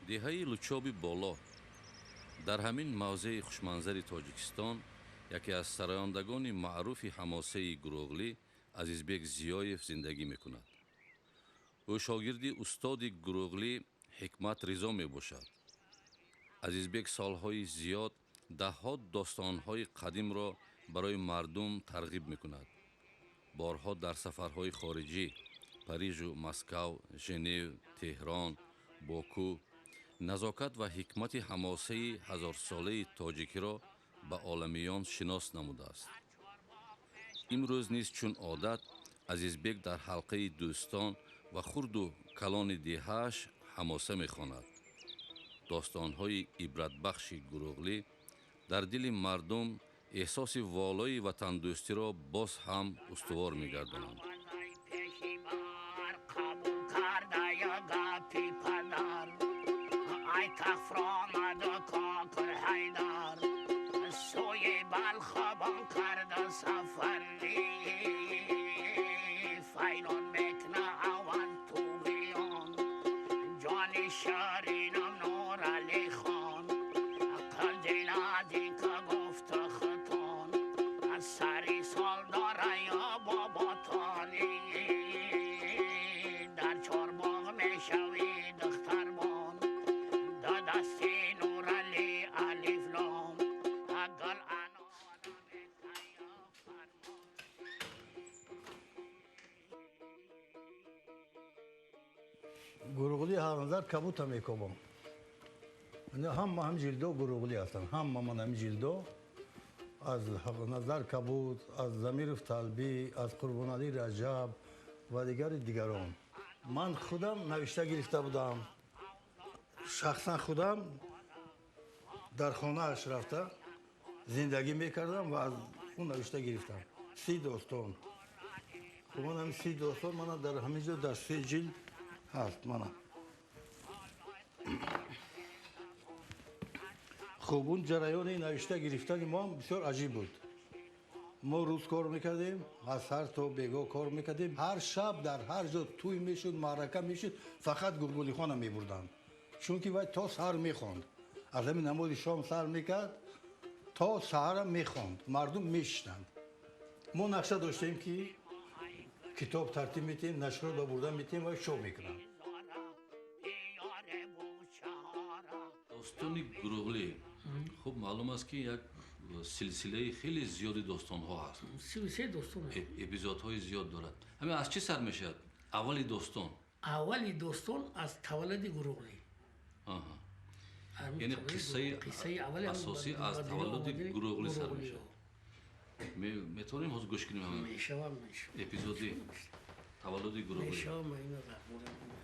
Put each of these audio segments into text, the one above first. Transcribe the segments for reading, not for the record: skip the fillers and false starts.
Деҳаи Лучоби Боло. Дар ҳамин мавзеи хушманзари Тоҷикистон яке аз сарояндагони маъруфи ҳамосаи Гурӯғлӣ Азизбек Зиёев зиндагӣ мекунад. Ӯ шогирди устоди Гурӯғлӣ Ҳикмат Ризо мебошад. Азизбек солҳои зиёд даҳҳо достонҳои қадимро барои мардум тарғиб мекунад. Борҳо дар сафарҳои хориҷӣ Парижу Москав, Женев, Теҳрон, Боку назокат ва ҳикмати ҳамосаи ҳазорсолаи тоҷикиро ба оламиён шинос намудааст. Имрӯз низ чун одат Азизбек дар ҳалқаи дӯстон ва хурду калони деҳааш ҳамоса мехонад. Достонҳои ибратбахши Гурӯғлӣ дар дили мардум эҳсоси волои ватандӯстиро боз ҳам устувор мегардонанд. Гурӯғлӣ ҳарназар кабута мекобам. Ҳама ҳам ҷилдо Гурӯғлӣ ҳастанд. Ҳама ман ҳам ҷилдо аз Ҳақназар Кабут, аз Замиров Талбӣ, аз Қурбоналӣ Раҷаб ва дигари дигарон. Ман худам навишта гирифта будам. Шахсан худам дар хонааш рафта зиндагӣ мекардам ва аз ӯ навишта гирифтам. 30 достон. Хуб, ман ҳамин 30 достон мана дар ҳамин ҷо дар 3 ҷилд ҳаст мана. Хуб, он ҷараёни навишта гирифтани мо ҳам бисёр аҷиб буд. Мо рӯз кор мекардем, аз сар то бего кор мекардем. Ҳар шаб дар ҳар ҷо тӯй мешуд, маърака мешуд, фақат Гурғулихона мебурданд. Чунки вай то саҳар мехонд. Аз ҳамин намози шом сар мекард, то саҳарам мехонд. Мардум мешиштанд. Мо нақша доштем ки китоб тартиб метиҳем, нашрот ба бурда метиҳем ва чоп мекунанд. Достони Гурӯғлӣ хуб маълум аст ки як силсилаи хеле зиёди достонҳо ҳаст. Силсилаи достон. Эпизодҳои зиёд дорад. Ҳамин аз чӣ сар мешавад? Аввали достон. Аввали достон аз таваллуди Гурӯғлӣ. Яъне қиссаи асосӣ аз таваллуди Гурӯғлӣ сар мешавад. Метавонем ҳозир гӯш кунем ҳамин мешавам, мешавам. Эпизоди таваллуди Гурӯғлӣ. Мешавам, ман инро дар бора мегӯям.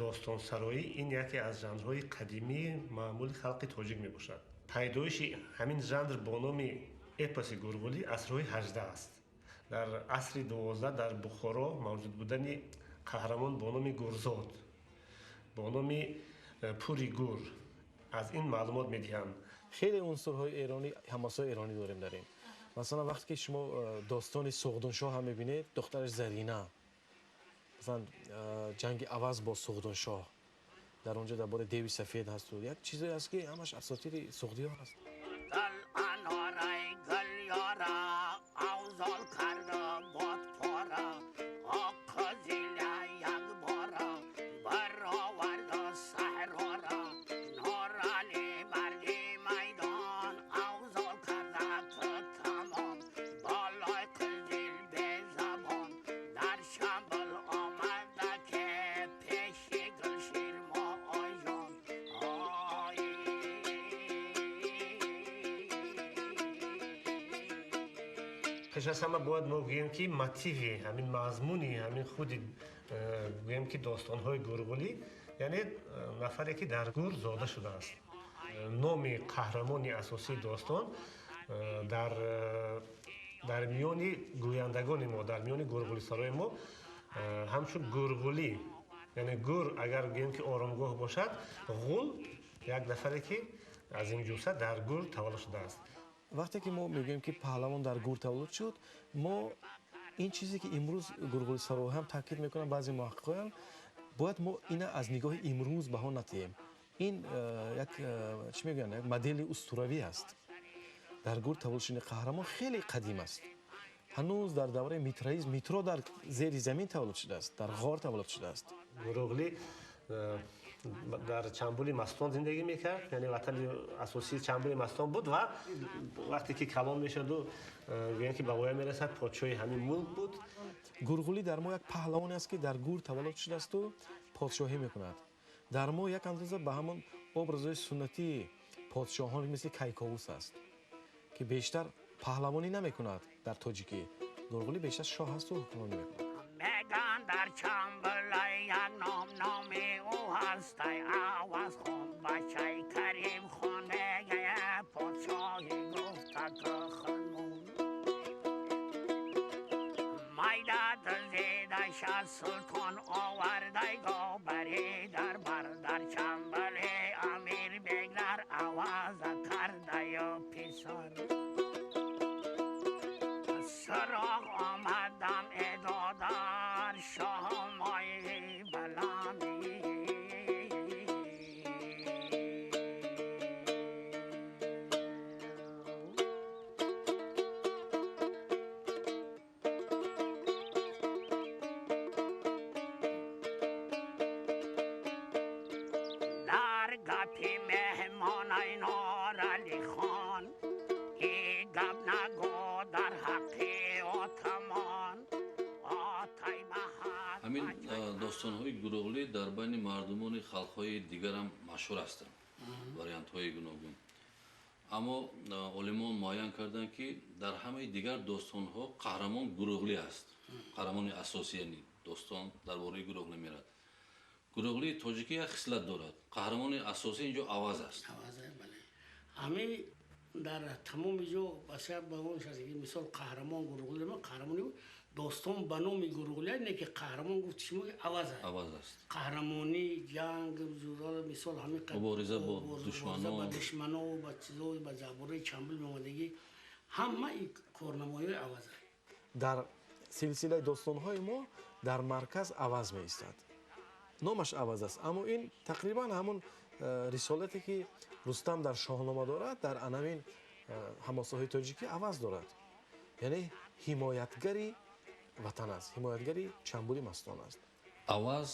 Достонсароӣ ин яке аз жанрҳои қадимии маъмули халқи тоҷик мебошад. Пайдоиши ҳамин жанр бо номи эпоси Гурғулӣ асрҳои 18 аст. Дар асри 12 дар Бухоро мавҷуд будани қаҳрамон бо номи Гурзод, бо номи Пури Гур аз ин маълумот медиҳанд. Хеле унсурҳои эронӣ, ҳамосаҳои эронӣ дорем дар ин. Масалан, вақте ки шумо достони Суғдуншоҳ ҳам мебинед, духтараш Зарина, масалан, ҷанги Аваз бо Суғдуншоҳ, дар онҷо дар бораи деви сафед ҳасту як чизое ҳаст ки ҳамаш асотири суғдиҳо ҳаст. Пеш аз ҳама бояд мо гӯем, ки мотиви ҳамин, мазмуни ҳамин худи гӯем, ки достонҳои Гурғулӣ, яъне нафаре, ки дар гур зода шудааст. Номи қаҳрамони асосии достон дар миёни гӯяндагони мо, дар миёни гурғулисарои мо ҳамчун Гурғулӣ, яъне гур агар гӯем, ки оромгоҳ бошад, ғул як нафаре, ки аз ин ҷуса дар гур таваллуд шудааст. Вақте ки мо мегӯем, ки паҳлавон дар гур таваллуд шуд, мо ин чизе, ки имрӯз гурғулисароҳо ҳам таъкид мекунанд, баъзе муҳаққиқоям, бояд мо ина аз нигоҳи имрӯз баҳо натиҳем. Ин як чӣ мегӯянд, як модели устуравӣ аст. Дар гур таваллуд шудани қаҳрамон хеле қадим аст. Ҳанӯз дар давраи митраизм Митро дар зери замин таваллуд шудааст, дар ғор таваллуд шудааст. Гурӯғлӣ дар Чамбули Мастон зиндагӣ мекард, яъне ватани асосии Чамбули Мастон буд ва вақте ки калон мешаду, гӯям, ки ба воя мерасад, подшоҳи ҳамин мулк буд. Гурғулӣ дар мо як паҳлавоне аст, ки дар гур таваллуд шудаасту подшоҳӣ мекунад. Дар мо як андоза ба ҳамон образҳои суннатии подшоҳон мисли Кайковус аст, ки бештар паҳлавонӣ намекунад. Дар тоҷикӣ Гурғулӣ бештар шоҳ ҳасту ҳукмронӣ мекунад. Меган дар Чамбулай як ном, номи ӯ ҳастай Авазхон, бачаи Карим хон. Мегая подшоҳи гуфта кухнмун майда дилдидаша султон овардай го бари дарбар. Дар Чамбули амир беглар аваза кардаю писар сароғ омадам эдодар шоҳмои баланди. Дар гапи меҳмонай Норали хон и гап нагӯ дар ҳаққи отамон отай. Ҳамин достонҳои Гурӯғлӣ дар байни мардумони халқҳои дигарам машҳур ҳастанд, вариантҳои гуногун. Аммо олимон муайян карданд, ки дар ҳамаи дигар достонҳо қаҳрамон Гурӯғлӣ аст, қаҳрамони асосӣ, яъне достон дар бораи Гурӯғлӣ мерад. Гурӯғлии тоҷикӣ як хислат дорад: қаҳрамони асосӣ инҷо Аваз аст. Аваз, бале. Ҳамин дар тамоми ҷо басар ба он шаст, ки мисол қаҳрамон Гурӯғлӣ, қаҳрамони достон ба номи Гурӯғлӣ не, ки қаҳрамон гуфти шумо Аваз аст. Аваз аст. Қаҳрамонӣ, ҷанг, мисол ҳамин мубориза бо душмано, ба душмано, ба чизо, ба забораи Чамбул меомадагӣ, ҳама ин корнамоиҳои Аваз аст. Дар силсилаи достонҳои мо дар марказ Аваз меистад, номаш Аваз аст, аммо ин тақрибан ҳамон рисолате, ки Рустам дар Шоҳнома дорад, дар анамин ҳамосаҳои тоҷикӣ Аваз дорад, яъне ҳимоятгари ватан аст, ҳимоятгари Чамбули Мастон аст. Аваз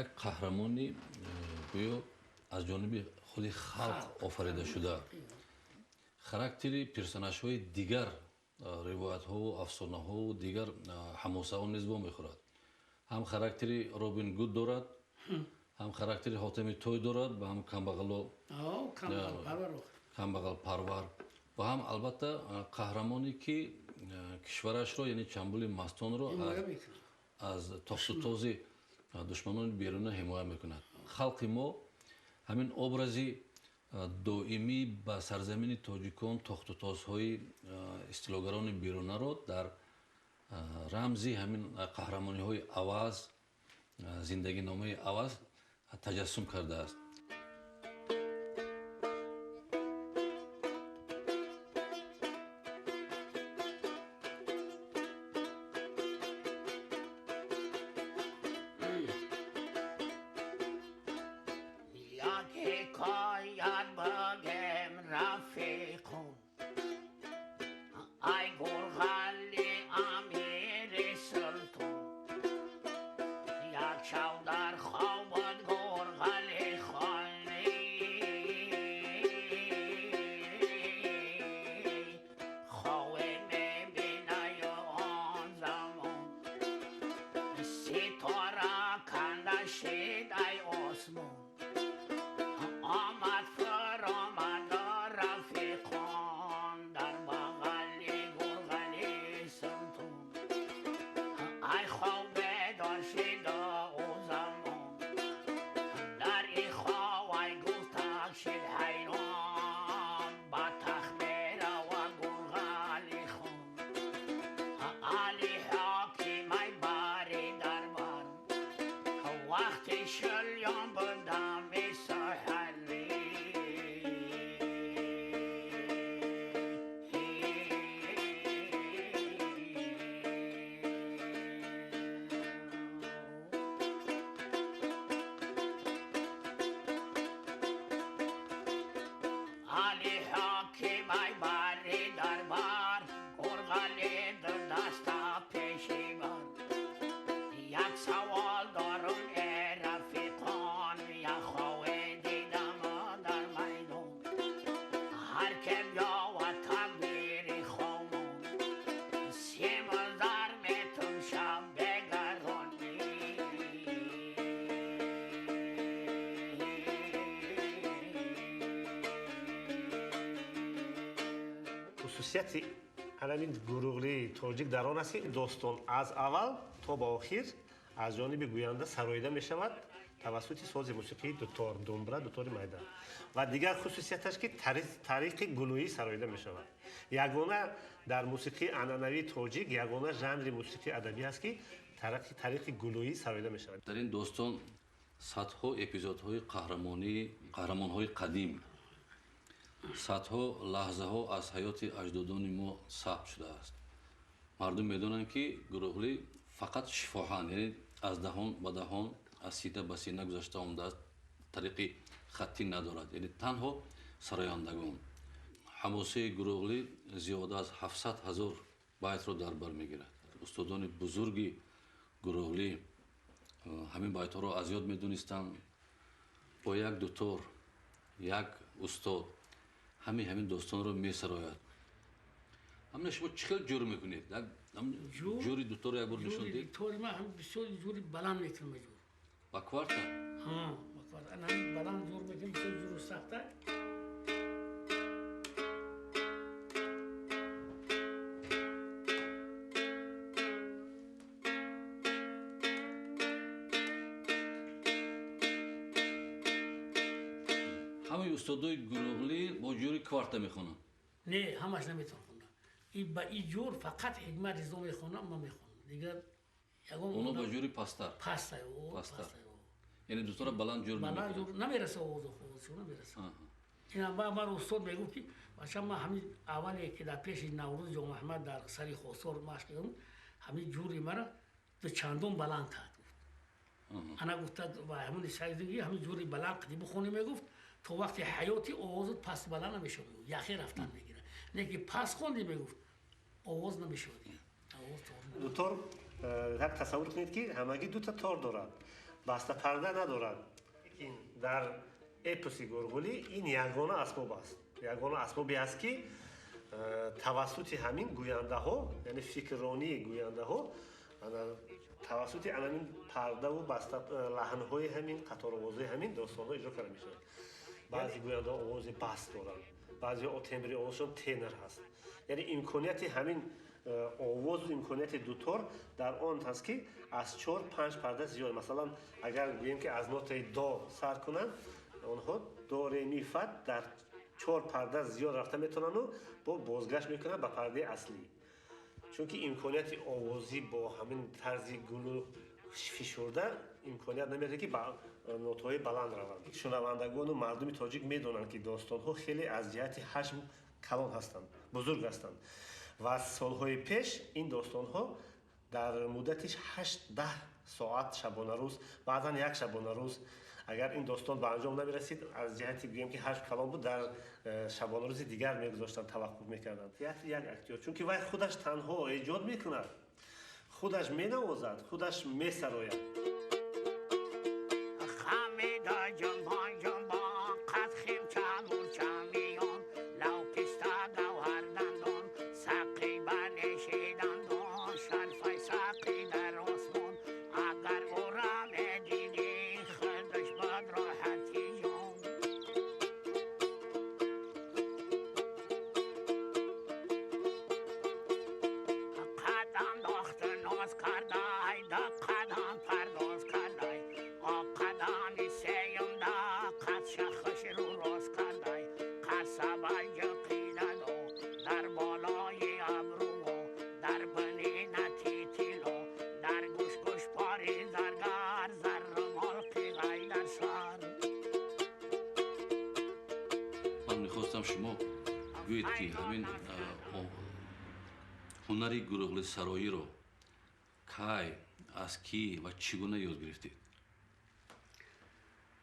як қаҳрамони гӯё аз ҷониби худи халқ офарида шуда, характери персонажҳои дигар ривоятҳову афсонаҳову дигар ҳамосаҳо низ вомехӯрад. Ҳам характери Робин Гуд дорад, ҳам характери Ҳотами Той дорад, ба ҳам камбағалпарвар ва ҳам албатта қаҳрамоне, ки кишварашро, яъне Чамбули Мастонро аз тохтутози душманони беруна ҳимоя мекунад. Халқи мо ҳамин образи доимӣ ба сарзамини тоҷикон тохтутозҳои истилогарони берунаро дар рамзи ҳамин қаҳрамониҳои Аваз, зиндагиномаи Аваз таҷассум кардааст. Як ҳикоят бигем, рафиқум, ай Гурғали амири султон. Як шав дар хобат Гурғали. Дари дарбар Гурғали ду даста пеши бар. Як савол дорум эй рафиқон, як хове дидам дар майдон. Ҳар ке биёвад такбири хомон, симазар метум шаб бегарон. Хусусияти ҳамин Гурӯғлии тоҷик дар он аст, ки достон аз аввал то ба охир аз ҷониби гӯянда сароида мешавад тавассути сози мусиқии дутор, думбра, дутори майда. Ва дигар хусусияташ, ки тариқи гулӯӣ сароида мешавад. Ягона дар мусиқии анъанавии тоҷик, ягона жанри мусиқии адабӣ аст, ки тариқи гулӯӣ сароида мешавад. Дар ин достон садҳо эпизодҳои қаҳрамонии қаҳрамонҳои қадим, садҳо лаҳзаҳо аз ҳаёти аҷдодони мо сабт шудааст. Мардум медонанд, ки Гурӯғлӣ фақат шифоҳан, яъне аз даҳон ба даҳон, аз сина ба сина гузашта омадааст, тариқи хаттӣ надорад, яъне танҳо сарояндагон. Ҳамосаи Гурӯғлӣ зиёда аз 700 000 байтро дар бар мегирад. Устодони бузурги Гурӯғлӣ ҳамин байтҳоро аз ёд медонистанд. Бо як дутор як устод ҳамин достонро месарояд. Ҳамина шумо чӣ хел ҷур мекунед? Ҷури дуторро як бор нишон диҳед. Дутори ман ҳам бисёр ҷури баланд мекунам ҷур. Ба кварта? Ҳа, ба кварта. Ҳам баланд ҷур мекунам, бисёр ҷуру сахта. Ҳамаи устодои Гурӯғлӣ бо ҷури кварта мехонанд? Не, ҳамаш наметавон хонда. Ба и ҷур фақат Ҳикмат Ризо мехонам, ман мехонам. Дигар ягон Оно ба ҷури пасттар. Пастай, пасттар. Яъне дутора баланд ҷур баланд ҷур намераса, овозу овозшо намераса. Ина ба ман устод мегуфт, ки бача, ман ҳамин аввале ки дар пеши Наврӯз Ҷонмаҳмад дар сари Хосор машқ кардам, ҳамин ҷури мара ду чандон баланд кард. Ана гуфта, ва ҳамин саидги ҳамин ҷури баланд қади бихонӣ, мегуфт, то вақти ҳаёти овозат паст баланд намешавад, яхе рафтан мегирад. Не ки паст хонди, мегуфт, овоз намешавад. Дутор, як тасаввур кунед, ки ҳамагӣ дута тор дорад, бастапарда надорад. Дар эпоси Гурғулӣ ин ягона асбоб аст, ягона асбобе аст, ки тавассути ҳамин гӯяндаҳо, яъне фикрронии гӯяндаҳо тавассути анамин пардаву баста лаҳнҳои ҳамин, қаторовозҳои ҳамин достонҳо иҷро карда мешавад. Баъзе гӯяндаҳо овози баст доранд, баъзеҳо тембри овозшон тенор ҳаст. Яъне имконияти ҳамин овозу имконияти дутор дар он ҳаст, ки аз чор панҷ парда зиёд, масалан, агар гӯем, ки аз нотаи до сар кунанд, онҳо до ре ми фа дар чор парда зиёд рафта метавонанду бо бозгашт мекунанд ба пардаи аслӣ, чунки имконияти овозӣ бо ҳамин тарзи гулу фишурда имконият намедиҳад, ки ба нотаҳои баланд раванд. Шунавандагону мардуми тоҷик медонанд, ки достонҳо хеле аз ҷиҳати ҳаҷм калон ҳастанд, бузург ҳастанд, ва солҳои пеш ин достонҳо дар муддати 8-10 соат шабонарӯз, баъзан як шабонарӯз, агар ин достон ба анҷом намерасид, аз ҷиҳати гӯем, ки ҳаҷм калон буд, дар шабонарӯзи дигар мегузоштанд, таваққуф мекарданд. Театри як актёр, чунки вай худаш танҳо эҷод мекунад, худаш менавозад, худаш месарояд. Хамида ҷунбон ҷунбон, қад химча мурча миён, лав писта гавҳар дандон, сақи ба неши дандон, шарфай сақи дар осмон, агар ӯра медидӣ, худаш бад роҳати ҷон. Қад андохту ноз кардай, ду қадам пардоз кардай, о қадами сеюмда қадша хушрӯ рост кардай, қасабай ҷиқидаду дар болои абрӯ, дар бини нати тилло, дар гӯш гӯшпори заргар, заррумол қиғай дар сар. Ман мехостам шумо гӯед, ки ҳамин ҳунари гурӯғлисароиро кай, аз кӣ ва чӣ гуна ёд гирифтед?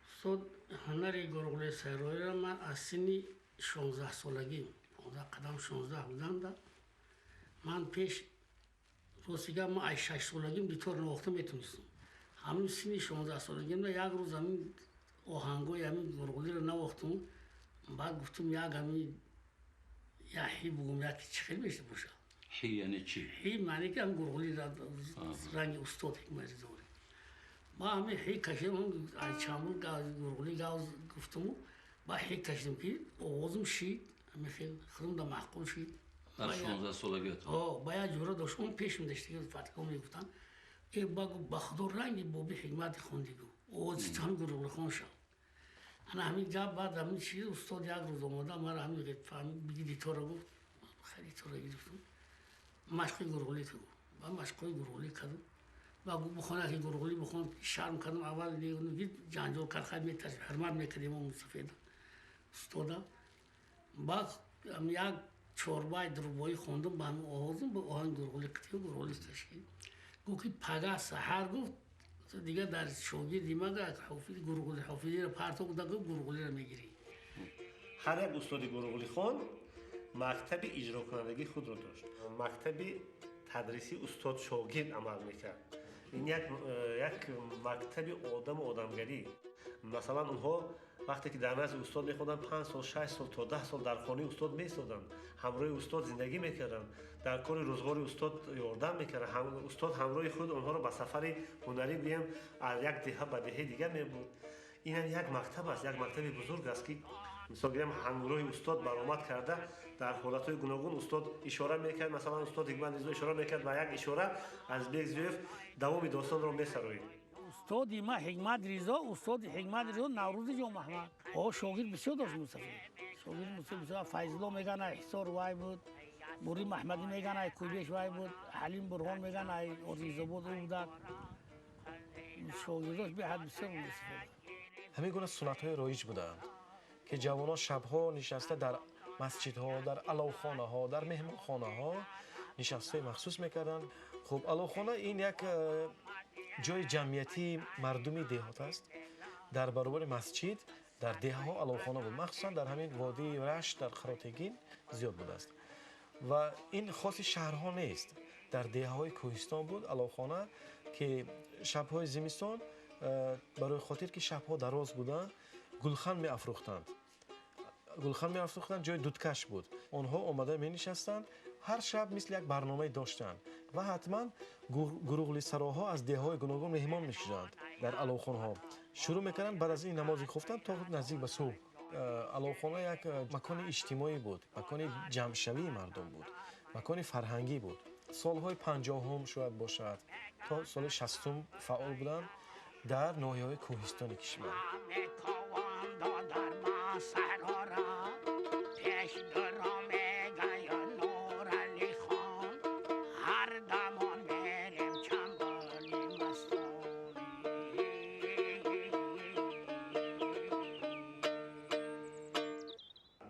Устод, ҳунари гурӯғлисароиро ман аз синни 16-солагӣ, 15 қадам 16 будам. Ман пеш ростига ман аз 6 солагим дитор навохта метонистам. Ҳамин синни 16 солагимда як рӯз ҳамин оҳангои ҳамин Гурғулиро навохтам. Баъд гуфтам як ҳамин як ҳи бугум, як чӣ хел мешта бошад. Ҳи яъне чӣ? Ҳи маъне ки ҳамин Гурғули ранги устод Ҳикмат Ризо. Ма ҳамин ҳи кашидам, аз чамбул Гурғули гавз гуфтаму ба ҳи кашидам ки овозам шид, ҳамин хел худам да маъқул шид. Дар 16 солагиатон? Ба як ҷура дошт, он пешам дошт, фатиҳо мегуфтанд. Э ба ба худо ранги боби Ҳикмати хонди гу. Овози ҳамин Гурғули хон шав. Ана ҳамин гап баъд ҳамин чиз устод як рӯз омода мара ҳамин фаҳмид, биги дитора гуфт, хеле дитора гирифтам. Машқи Гурғулӣ ки гуфт. Ба машқҳои Гурғулӣ кардам. Ба бухон яке Гурғулӣ бухон шарм кардам, аввал ки ҷанҷол кард, хай метарсид, ҳурмат мекардем он мусафеда устода. Баъд як чорбай дурбоӣ хондам ба ҳамин овозам, ба оҳанг Гурғулӣ қитӣ Гурғулӣ кашид. Гуфт ки пага саҳар гуфт дигар дар шогирди ма ҳофизи Гурғулӣ ҳофизиро партоб куда гуфт Гурғулиро мегирӣ. Ҳар як устоди Гурғулихон мактаби иҷрокунандагии худро дошт. Мактаби тадрисии устод шогирд амал мекард. Ин як мактаби одаму одамгарӣ. Масалан, онҳо вақте ки дар назди устод мехонданд, 5 сол, 6 сол то 10 сол дар хонаи устод меистоданд, ҳамроҳи устод зиндагӣ мекарданд, дар кори рӯзғори устод ёрдам мекарданд. Устод ҳамроҳи худ онҳоро ба сафари ҳунарӣ гӯям аз як деҳа ба деҳаи дигар мебурд. Инам як мактаб аст, як мактаби бузург аст ки мисол гирем ҳамроҳи устод баромад карда дар ҳолатҳои гуногун устод ишора мекард. Масалан, устод Ҳикмат Ризо ишора мекард ва як ишора Азизбек Зиёев давоми достонро месароид. Устоди ма Ҳикмат Ризо, устоди Ҳикмат Ризо Наврӯзи Ҷонмаҳмад. О шогирд бисёр дошт мусафир. Шогирд бисёр Файзулло меган ай Ҳисор вай буд, Бури Маҳмадӣ меган ай Кӯйбеш вай буд, Ҳалим Бурҳон меган ай Ризобод ӯ будак. Шогирдош беҳад бисёр мусафир. Ҳамин гуна суннатҳои роиҷ буданд ки ҷавонон шабҳо нишаста дар масҷидҳо, дар аловхонаҳо, дар меҳмонхонаҳо нишастҳои махсус мекарданд. Хуб, аловхона ин як ҷои ҷамъиятии мардуми деҳот аст. Дар баробари масҷид дар деҳаҳо аловхона буд, махсусан дар ҳамин водии Рашт, дар Қаротегин зиёд будааст. Ва ин хоси шаҳрҳо нест. Дар деҳаҳои кӯҳистон буд аловхона ки шабҳои зимистон барои хотир ки шабҳо дароз буданд, гулхан меафрӯхтанд. Гулхан меафрӯхтанд, ҷои дудкаш буд. Онҳо омада менишастанд, ҳар шаб мисли як барномае доштанд ва ҳатман гурӯғлисароҳо аз деҳаҳои гуногун меҳмон мешуданд дар аловхонаҳо. Шурӯъ мекарданд баъд аз ин намози хуфтан то наздик ба субҳ. Аловхона як макони иҷтимоӣ буд, макони ҷамъшавии мардум буд, макони фарҳангӣ буд. Солҳои 50-ум шояд бошад то соли 60-ум фаъол буданд дар ноҳияҳои кӯҳистони кишвар.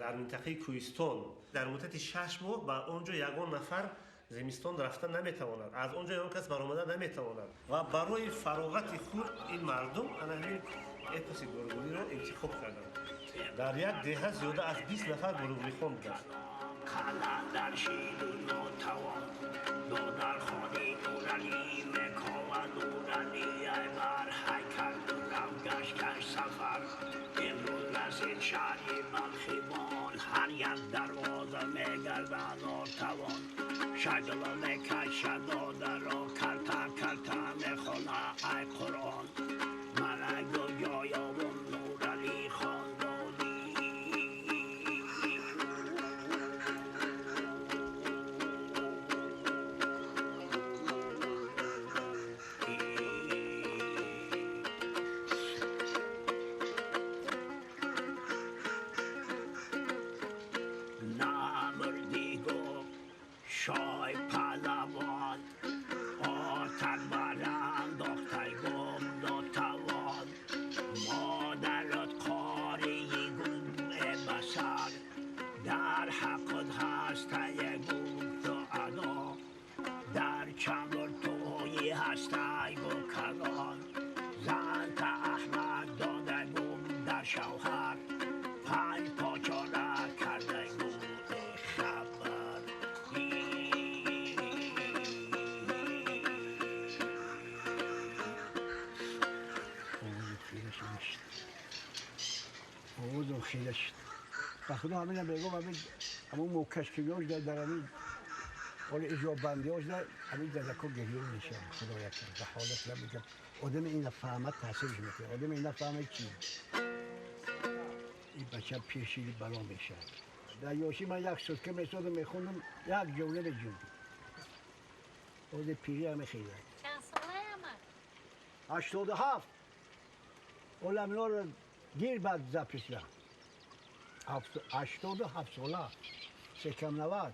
Дар минтақаи кӯҳистон дар муддати 6 моҳ ба он ҷо ягон нафар зимистон рафта наметавонад, аз он ҷо ягон кас баромада наметавонад ва барои фароғати худ ин мардум ана ҳамин эпоси Гурғулиро интихоб карданд. Дар як деҳа зиёда аз 20 нафар гурғулихон буданд. Ҳар як дарвоза мегардад нотавон, шагла мекашад додаро, карта карта мехонад ай Қуръон. Мана гӯёёвум Нуралӣ хон додӣ. Шой палавон отак барандохтай гум нотавон, модарат қории гум басар, дар ҳаққат ҳастае гум ту адо, дар чамбур тӯи ҳастай гу калон, занта Аҳмад дода гум дар шавҳар, панҷ почора карда гум. خیلی شد. و خدا همین هم بگم همین همون موکشکیاش در همین حال اجاب بندیاش در همین دزکا گریه میشه. خدا یک به حالت نمیگم. آدم این فهمت تاثیرش میکنه. آدم این فهمت چی؟ این بچه پیشی بلا میشه. در یاشی من یک سوت که میسودم میخوندم یک جمله به جون. آدم پیری همه خیلی. چند ساله همه؟ 87. اولم رو گیر بعد زپیسیدم. 87 ساله. سکم 90.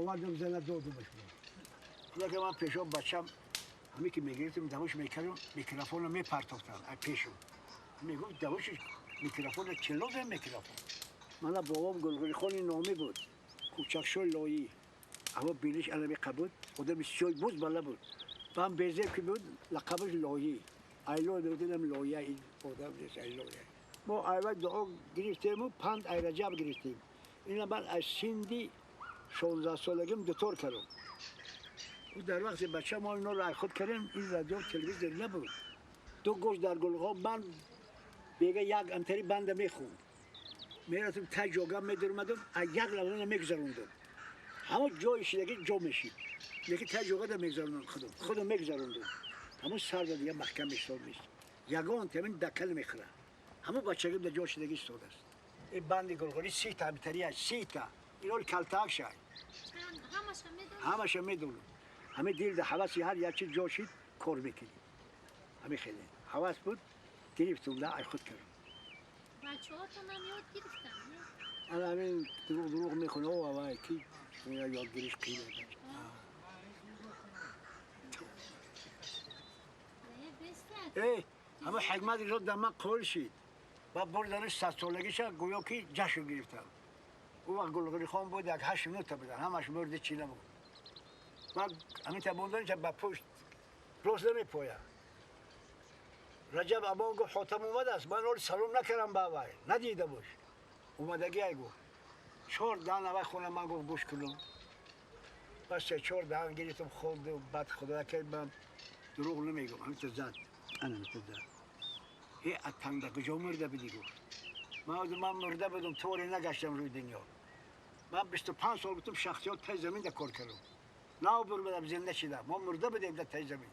آوردم زنه دادمش بود. که من پیشا بچم Ҳамин ки мегирифтем давош мекардем, микрофонро мепартофтам аз пешам. Мегуфт давоши микрофонро чӣ лозим микрофон. Мана бобом Гулғулихони номӣ буд, кӯчакшои лоӣ. Аммо биниш алами буд, одами сиёй буз бала буд. Баъд безеб ки буд, лақабаш лоӣ. Айлой мегуфтем лоя, ин одам нест, айлоя. Мо айвай дуо гирифтему панд ай Раҷаб гирифтем. Ина ман аз синди 16 солагим дутор кардам. Дар вақти бача мо иноро ай худ кардем, ин радио телевизор набуд. Ду гӯш дар гулҳо банд бега як амтари банда мехӯнд. Мерафтем тай ҷога медурмадам, аз як лавлана мегузарондам. Ҳамон ҷои шидаги ҷо мешид. Лекин тай ҷогада мегузарондам худам. Худам мегузарондам. Ҳамон сарда дига маҳкам мешитод нест. Ягон тамин дака намехӯрад. Ҳамон бачагим дар ҷо шидаги истодааст. Ин банди гулғулӣ 30 та амтари аст, 30 та. Ино калтаак шай. Ҳамаша медонӣ? Ҳамаша медонам. Ҳамин дил дар ҳаваси ҳар як чиз ҷо шид, кор мекунӣ. Ҳамин хеле. Ҳавас буд, гирифтум, да ай худ кардам. Бачаҳотонам ёд гирифтанд, не? Ана ҳамин дурӯғ дурӯғ мехонад, о авай ки ёдгириш қиин. Не, бестад. Эй, ҳама ҳикмат ро дар ман қоил шид. Баъд бурданаш 100 солагиша гӯё ки ҷашн гирифтам. Ӯ вақт Гулғулихон буд, як ҳашт минута будан, ҳамаш мурди чӣ набуд. Баъд ҳамин та монданиша ба пушт рост намепояд. Раҷаб Амон гуфт Ҳотам омадааст, ман ҳоли салом накардам ба авай, надида бош. Омадагӣ ай гуфт. Чор даҳан авай хона ман гуфт гӯш кунам. Бас се чор даҳан гирифтам хонду, баъд худо кард ман дурӯғ намегӯям, ҳамин зад. Ана ҳамин зад. Э, атанда куҷо мурда будӣ гуфт. Ман мурда будам, торе нагаштам рӯи дунё. Ман 25 сол будам шахсиёт тай замин да кор кардам. Нав бурмадам зинда шидам. Мо мурда будем дар тай замин.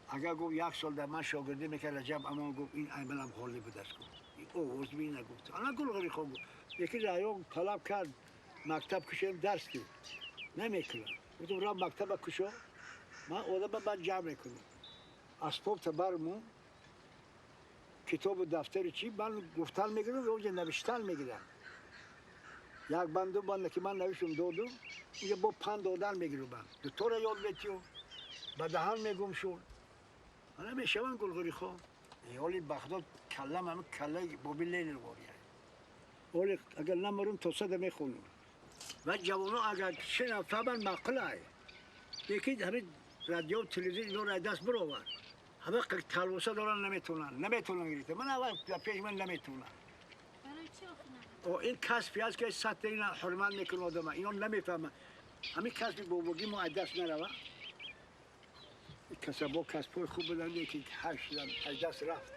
Агар гуфт як сол дар ман шогирдӣ мекард Раҷаб Амон гуфт ин айманам ғолиб будааст гуфт. Ин овоз бина гуфт. Ана Гулғулихон гуфт. Яке раён талаб кард мактаб кушем дарс ки. Намекунам. Гуфтам рав мактаба кушо. Ман одама баъд ҷамъ мекунам. Асбобта бармон китобу дафтари чӣ ман гуфтан мегирам ва онҷа навиштан мегирам. Як банд ду банда ки ман навиштум додум, инҷа бо панд додан мегирам ман. Дутора ёд метиём, ба даҳан мегум шуд. Ана мешаванд Гулғулихон. Ҳоли ба худо каллам ҳамин каллаи боби Ленин вория. Ҳоли агар намурум то сада мехонам. Ва ҷавоно агар шинам фаҳманд маъқул ай. Лекин ҳамин радио телевизион иноро аз даст бировард. Ҳама талвоса доранд наметавонанд, наметавонанд гирифта. Ман аввал дар пеши ман наметавонанд. Барои чӣ охи наметавонӣ? О, ин касбе аст ки сатҳ ина ҳурмат мекунад одама. Ино намефаҳманд. Ҳамин касби бобогӣ мо аз даст нарава. Касабо касбҳои хуб буданд, лекин ҳар шудан аз даст рафт.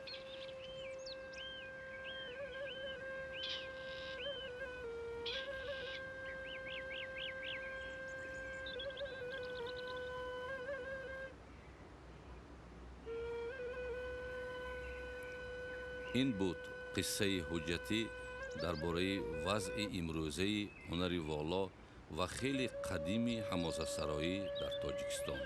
Ин буд қиссаи ҳуҷҷатӣ дар бораи вазъи имрӯзаи ҳунари воло ва хеле қадими ҳамосасароӣ дар Тоҷикистон.